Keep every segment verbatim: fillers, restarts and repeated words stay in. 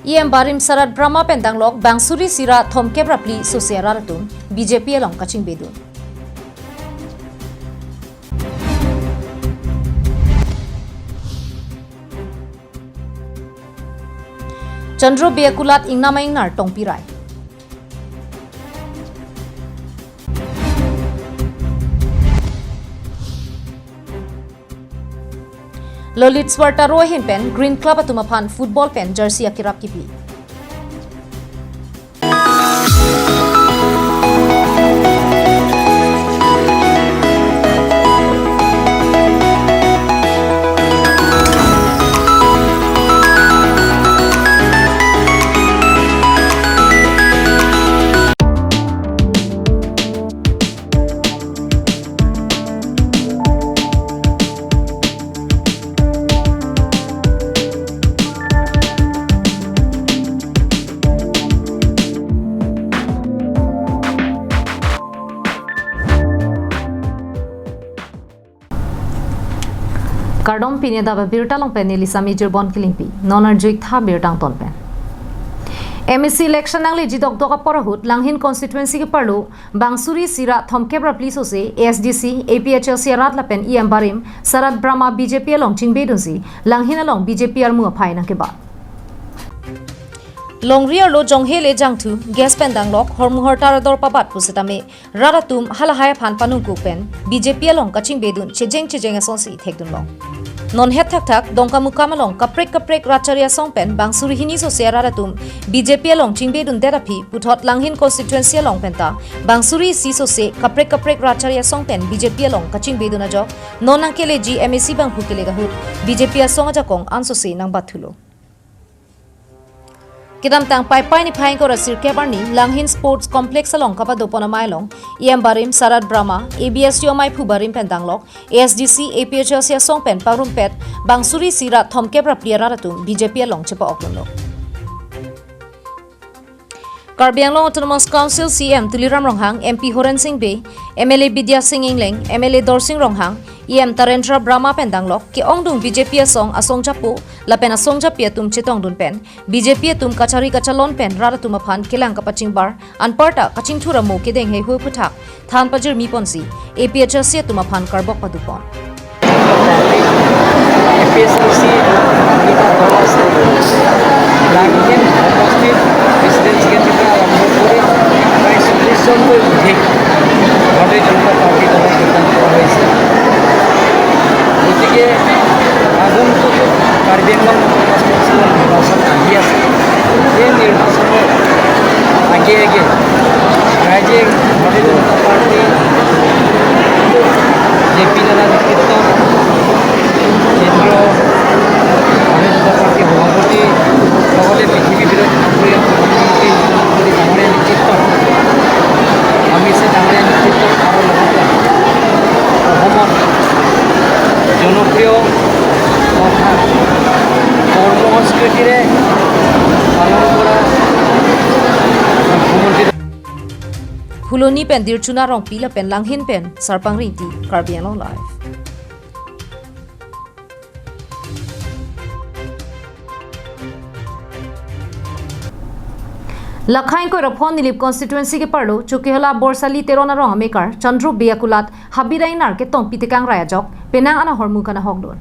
E M Barim Sarat Brahma pen danglok bang suri isi ra thomkep ra phli sose arat atum B J P along kachingbedun. Chandro Bey akulat ingnam a-ingnar tongpi rai. Laliteswar Taro ahin pen Green Club atum aphan football pen jersey akirap kipi. Kardom, pini adap abirta along pen neli Sami Jirbon Kilingpi. Non arju-ik tha birta angton pen. M A C election nangleji dokdok apor ahut Langhin constituency keparlo bang suri isi ra thomkep ra phli sose A S D C, A P H L C arat lapen E M Barim Sarat Brahma B J P along chingbedunsi Langhin along B J P armu aphai nangkebat. Longri arlo jonghe le jangthu, gas pen danglok, hormu hortar ador pabat pusitame rat atum halahai aphan panungkuk pen B J P along kachingbedun chejeng chejeng asonsi thekdunlong. Non het thakthak Dongkamukam along kaprek kaprek rat chari asong pen bang suri hini sose arat atum B J P along chingbedundet aphi puthot Langhin constituency along penta bang suri isi sose kaprek kaprek rat chari asong pen B J P along kachingbedun ajok non nangkeleji M A C bangphu kelek ahut B J P asong ajakong ansose nangbatthulo. Kedamtang Paipai niphai ingkoi ra sirkep arni Langhin Sports Complex along kapadopon amei along E M Barim Sarat Brahma, A B S U amei aphu Barim pen danglok, A S D C, A P H L C asong pen pangrumpet bang suri isi ra thomkep ra phli arat atum B J P along chepa-okdunlo. Karbi Anglong Autonomous Council C E M Tuliram Ronghang, M P Horen Sing Bey, M L A Bidya Sing Engleng, M L A Dorsing Ronghang, E M Tarendra Brahma pen danglok ke-ongdung B J P asong asong japo lapen asong japi atum chetongdun pen B J P atum kachari kachalon pen rat atum aphan kelang kapachingbar anparta kachingthur amo kedeng heihui aphuthak than pajirmi ponsi A P H L C atum aphan karbok padopon. A P H L C দুটা দল আছে। লাংহিন সমষ্টিত president secretary পৰা আৰম্ভ কৰি প্ৰায় চল্লিছ জনকৈ অধিক ভাৰতীয় জনতা পাৰ্টীৰ দ্বাৰা যোগদান কৰা হৈছে। গতিকে আগন্তুক কাৰ্বি আংলং কনষ্টিটুৱেঞ্চিৰ নিৰ্বাচন আহি আছে। এই নিৰ্বাচনৰ আগে আগে ৰাইজে ভাৰতীয় জনতা পাৰ্টী, জে পি নাড্ডাৰ নেতৃত্বত কেন্দ্ৰীয় ভাৰতীয় জনতা পাৰ্টীৰ সভাপতি লগতে পৃথিৱী বিৰোধী সক্ৰিয় প্ৰধানমন্ত্ৰী নৰেন্দ্ৰ মোদী ডাঙৰীয়াৰ নেতৃত্বত, অমিত শ্বাহ ডাঙৰীয়াৰ নেতৃত্বত আৰু লগতে অসমত জনপ্ৰিয় তথা কৰ্ম সংস্কৃতিৰে পালন কৰা মুখ্যমন্ত্ৰী Phuloni pen Dirchuna Rongpi lapen Langhin pen Sarpang Ringti, Karbi Anglong Live. Lakhai ingkoi ra pho Nilip constituency keparlo Chokihola Borsali Teron arong amekar Chandro Bey akulat habit a-ingnar ketongpi tekang rai ajok penang an ahormu kanahokdun.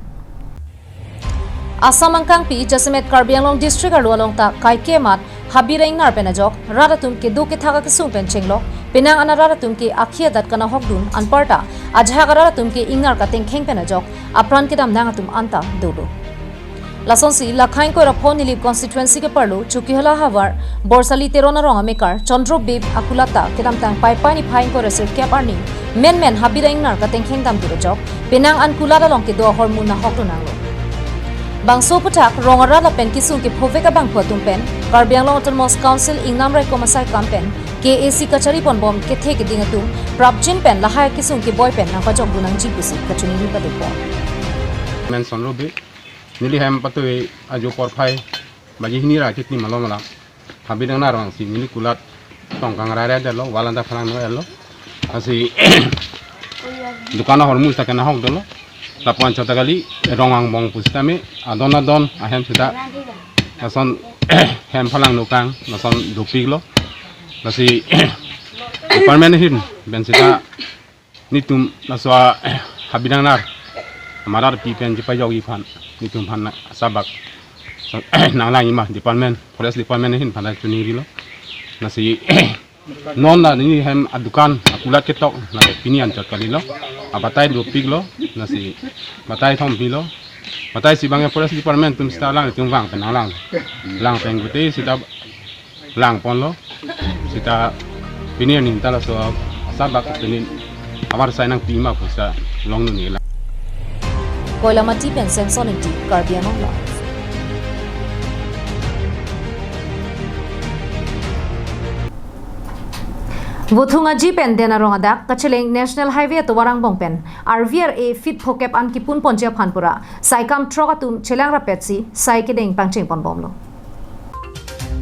Assam angkangpi jasemet Karbi Anglong district arlo along ta kaike amat habit a-ingnar pen ajok rat atum kedo kethak akesung pen chenglok penang an arat atum ke akhi adat kanahokdun anparta ajahak arat atum ke ingnar katengkheng pen ajok apran kedam nang atum anta dolo. Lasonsi Lakhai ingkoi ra pho Nilip constituency keparlo Chokihola havar Borsali Teron arong amekar Chandro Bey akulat ta kedamtang Paipai niphai ingkoi ra sirkep arni menmen habit a-ingnar katengkheng damdun ajok penang an kulat along kedo ahormu nahokdun nanglo. Bangso aphuthak rong arat lapen kesung kephovek abangphu atum pen Karbi Anglong Autonomous Council ingnam raikom asai kam pen K A A C kachari ponbom kethe keding atum prapjin pen lahai kesung keboi pen nangpajokdun nangji pusi kachiningri padopon. Men Chandro Bey, neli hem patoi ajo porphai baji hini ra chitni malom alam habit a-ingnar vangsi neli kulat tongkang rai rai detlo, walanda phalang no elo. Lasi dukan ahormu seta kenahokdunlo. Lapu-an chot ta kali, rong angbong pusitame adon adon ahem seta lason hem phalang nokang lason dopiklo. Lasi department ahin pen seta netum laso a, habidang nar marar pi pen chepajokji aphan netum aphan asabak nanglang-ik ma department, forest department ahin aphan ta chiningrilo. Lasi non la neli hem adukan akulat ketok, lake pini anchot kalilo. Abatai dopiklo, lasi batai thom pilo. Batai si abang forest department atum seta lang, atum vang pen nanglang. Lang pen gute seta lang ponlo. Seta pini aning ta laso asabak pini avar sai nangpi ma pu seta longdun-iklang. Koilamati pen Samson Ingti, Karbi Anglong Live. Vothung Aji pen Den Arong adak kacheleng National Highway atovar angbong pen R V R A feet phokep an kipun ponji aphan pura saikam throk atum chelang rapetsi sai kedeng pangcheng ponbomlo.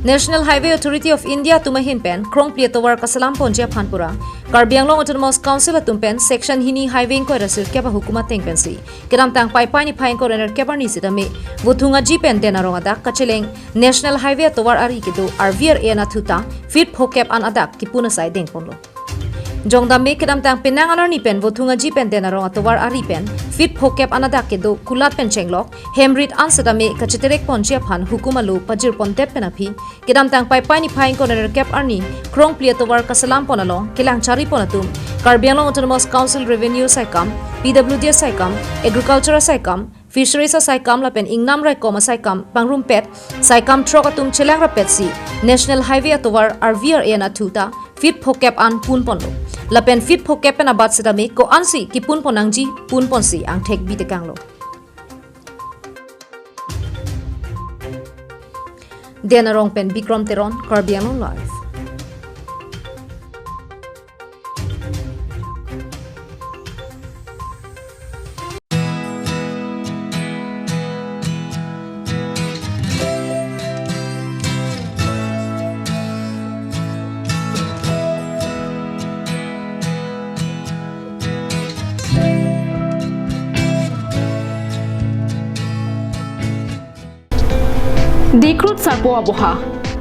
National Highway Authority of India atum ahin pen krongpli atovar kaselam ponji aphan pura Karbi Anglong Autonomous Council atum pen section hini highway ingkoi ra sirkep ahukum ateng pensi kedamtang Paipai niphai ingkoi ra nerkep arni sitame Vothung Aji pen Den Arong adak kacheleng National Highway atovar ari kedo R V R A anatthu ta feet phokep an adak kipun asai dengponlo. Jongdam me kedamtang penang anarni pen Vothung Aji pen Den Arong atovar ari pen feet phokep an adak kedo kulat pen chenglok, hem rit an sitame kachiterek ponji aphan hukum alo pajir pondet pen aphi kedamtang Paipai niphai ingkoi ra nerkep arni krongpli atovar kaselam pon along kelang chari pon atum Karbi Anglong Autonomous Council Revenue saikam, P W D saikam, Agriculture saikam, Fisheries asaikam lapen ingnam raikom asaikam pangrumpet saikam throk atum chelang rapetsi National Highway atovar R V R A anatthu ta feet phokep an pun ponlo. Lapen feet phokep pen abat sitame ko-ansi kipun pon nangji pun ponsi angthek bitekanglo. Den Arong pen Bikram Teron, Karbi Anglong Live. Dikhrut sarpo aboha.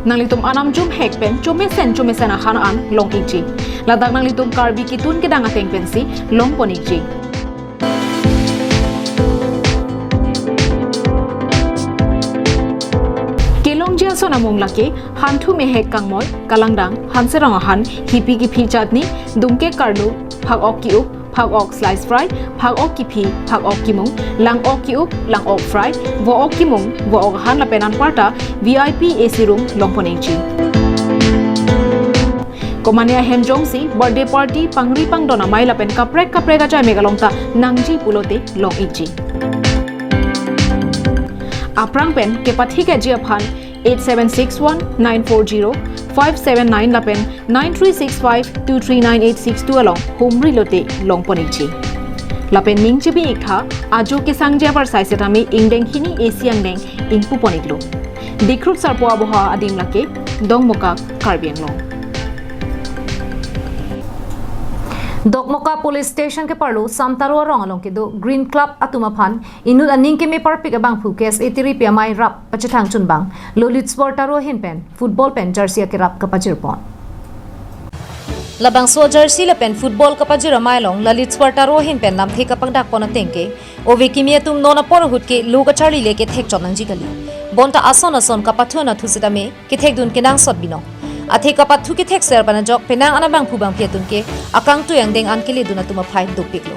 Nanglitum anam jumhek pen chomesen chomesen ahan an long-ikji. Ladak nanglitum Karbi kitun kedang ateng pensi longpon-ikji. Kelongji ason amung lake hanthu mehek kangmoi, kalangdang, hanserong ahan, hipi kiphi chutney, dungke karnu, phak-ok ki-up, phak-ok slice fry, phak-ok kiphi, phak-ok kimung, lang-ok ki-up, lang-ok fry, vo-ok kimung, vo-ok ahan lapen anparta V I P A C room longpon-ikji. Komane ahem jongsi birthday party, pangri pangdon amei lapen kaprek kaprek ajai mek along ta nangji pulote long-ikji. Aphrang pen kepathikji aphan eight seven six one nine four zero five seven nine lapen nine three six five two three nine eight six two along humri lote longpon-ikji. Lapen ning chibi-iktha, ajo kesangji avarsai setame ingdeng hini A C angdeng ingpupon-iklo. Dikhrut sarpo aboha adim lake Dongmukak, Karbi Anglong. Dokmoka Police Station keparlo Samtaro arong along kedo Green Club atum aphan inut aning keme parpik abangphu K S A tiripi amei rap pachethang chunbang Laliteswar Taro ahin pen football pen jersey akerap kapajirpon. Labangso jersey lapen football kapajir amei along Laliteswar Taro ahin pen lamthe kapangdakpon ateng ke ove kimi atum non apor ahut ke lo kacharli le kethek chot nangji kali. Bonta ason ason kapathu anatthu setame kethekdun kenangsot binong. Athe kapathu kethekser pen ajok penang an abangphu bangphi atum ke akangtui angdeng an keledun atum aphai dopiklo.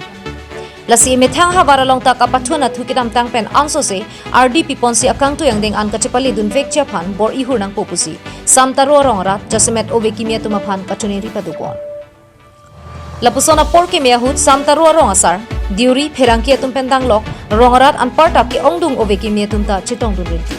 Lasi emethang havar along ta kapathu anatthu kedamtang pen ansose ardi piponsi akangtui angdeng an kachepaledun vekji aphan bor-i hur nangpo pusi Samtaro arong arat jasemet ove kimi atum aphan kachiningri padopon. Lapuson apor keme ahut Samtaro arong asar, diuri, pherangke atum pen danglok, rong arat anparta ke-ongdung ove kimi atum ta chetongdun rinti.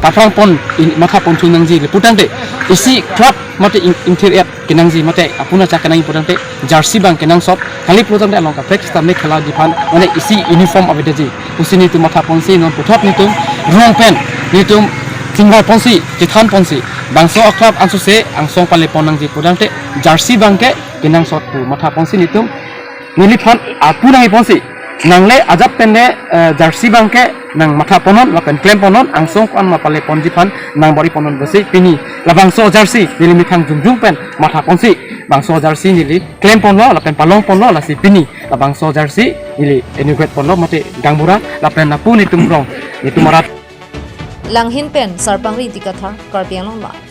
Kaprangpon in-, mathaponthu nangji le putangte, isi club mate in-, inthir-et kenangji mate apuna chak kenangji putangte, jersey abang kenangsot, kali putangte along kaprek setame khelaji aphan, mane isi uniform avedaji. Pusi netum mathaponsi non puthot netum rong pen, netum tinggal ponsi, chethan ponsi, bangso a-club ansose angsong palepon nangji putangte, jersey abang ke kenangsot pu mathaponsi netum neliphan apu nangponsi Nangle ajat pen le, eh, jersey abangke nang matha ponnon lapen klem ponnon, angsong ko-an ma pale ponji aphan nang bor-i ponnon pusi pini labangso jersey neli methang jongjong pen matha ponsi bangso jersey neli klem ponlo lapen palong ponlo, lasi pini labangso jersey neli inaugurate ponlo mate gaonbura lapen lapu netum rong netum arat. Langhin pen Sarpangri Dikathar, Karbi Anglong Live.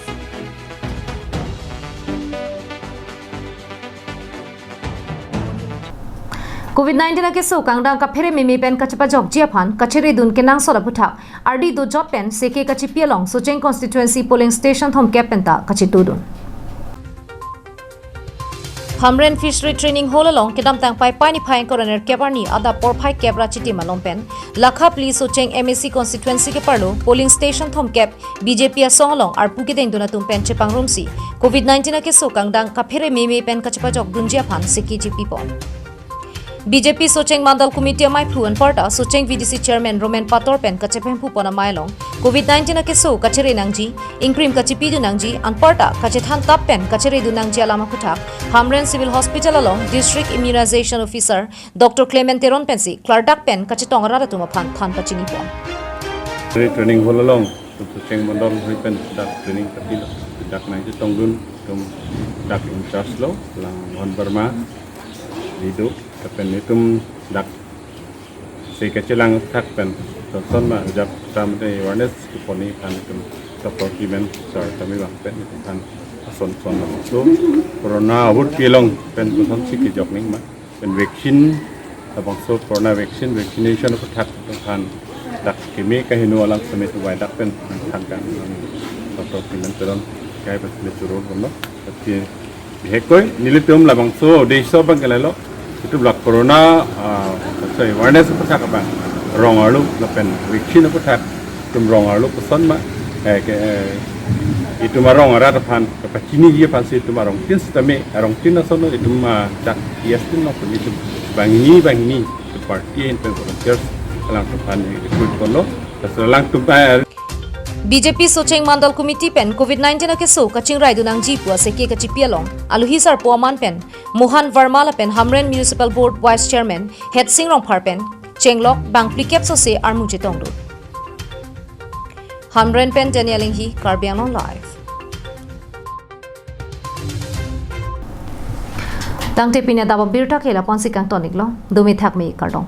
Covid nineteen akeso kangdang kaphere meme pen kachepajokji aphan kacheredun kenangsot aputhak ardi dojot pen seke kachipi along Socheng constituency polling station thomkep penta kachetudun. Hamren Fishery Training Hall along kedamtang Paipai niphai ingkoi ra nerkep arni adap porphai kep ra chitim malom pen lakha phli Socheng M A C constituency keparlo polling station thomkep B J P asong along arpu kedengdun atum pen chepangrumsi Covid nineteen akeso kangdang kaphere meme pen kachepajokdunji aphan seke chipipon. B J P Socheng Mandal Committee amaiphu anparta Socheng V D C Chairman Roman Pator pen kachepemphu pon amei along Covid nineteen akeso kachere nangji, ingkrim kachipidun nangji, anparta kachethan tap pen kacheredun nangji alam aputhak Hamren Civil Hospital along District Immunization Officer Doctor Clement Teron pensi klardak pen kachetong arat atum aphan than pachini pon. Training Hall along, Socheng Mandal hoi pen dak training patilo, dak nangchetongdun atum dak in charge lo, lang Mohan Verma, Lido, lapen itum dak se kachelang thak pen, son son ma jap samte awareness kepon-i aphan itum Doctor Clement sir kami bang pen itum aphan ason son lo. So, corona avut kelong pen kosonsi kejok nangma. Pen vaccine, labangso corona vaccine, vaccination aputhak aphan dak keme kaheno alam sitame bai dak pen nangthan kan, Doctor Clement Teron kai pen sitame choro bono. Tapi bihekkoi nelitum labangso uddesho abangke lahelo, itum la corona, ah, so awareness aputhak abang, rong arlo lapen vaccine aputhak itum rong arlo koson ma, eh, ke, eh, itum arong arat aphan kapachiniji aphansi itum arongtin sitame, arongtin ason itum, ah, dak yes tin lo, itum banghini banghini party ahin pen volunteers alangtum aphan recruit ponlo, tas alangtum, eh, B J P Socheng Mandal Committee pen Covid nineteen akeso kachingraidun nangji pu aseke kachipi along aluhi sarpo aman pen Mohan Verma lapen Hamren Municipal Board Vice Chairman Hetsing Rongphar pen chenglok bang phlikep sose armu chetongdun. Hamren pen Daniel Inghi, Karbi Anglong Live. Tangte pini adap abirta ke lapu-ansi kangton-iklo, dome thakme, kardom.